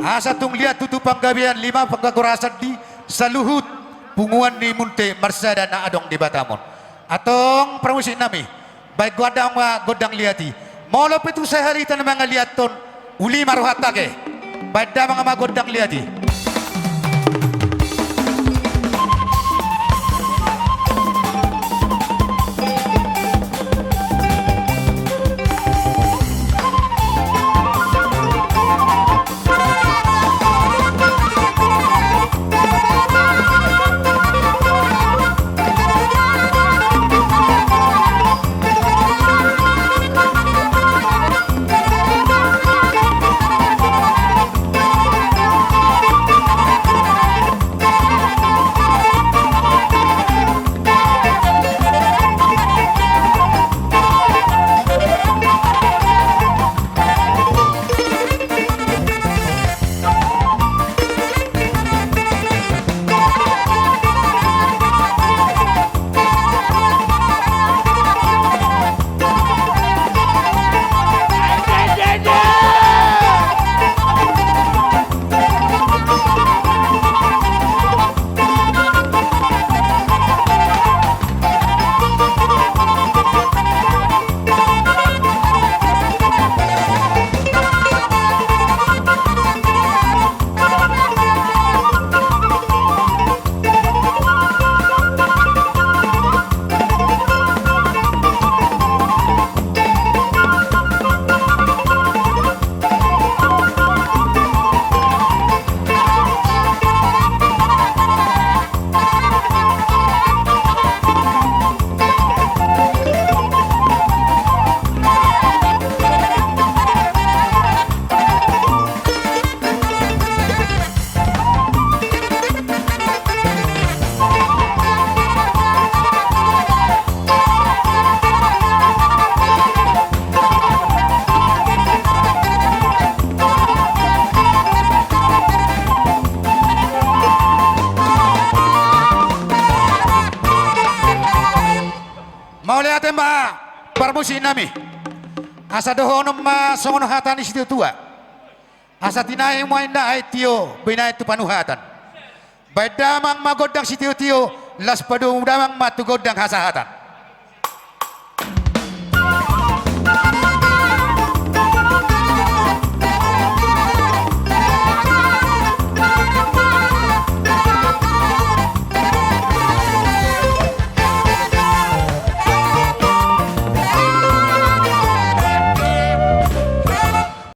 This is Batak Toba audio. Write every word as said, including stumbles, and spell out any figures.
Asa tung liat tutu panggabean, lima panggagorasan di saluhut punguan ni Munte marsada na adong di Batam on. Antong parmusik nami, baen gondang ma gondang liat i. Molo pe tung sahali hita na mangaliathon, uli ma rohanta ate. Baen damang ma gondang liat i. Mauliate ma parmusik nami. Asa dohonon ma songon hata ni situatua. Asa tinahi ma inna aek tio binaen tu panuhatan. Baen damang ma gondang sitiotio, laos padomu damang ma tu gondang hasahatan.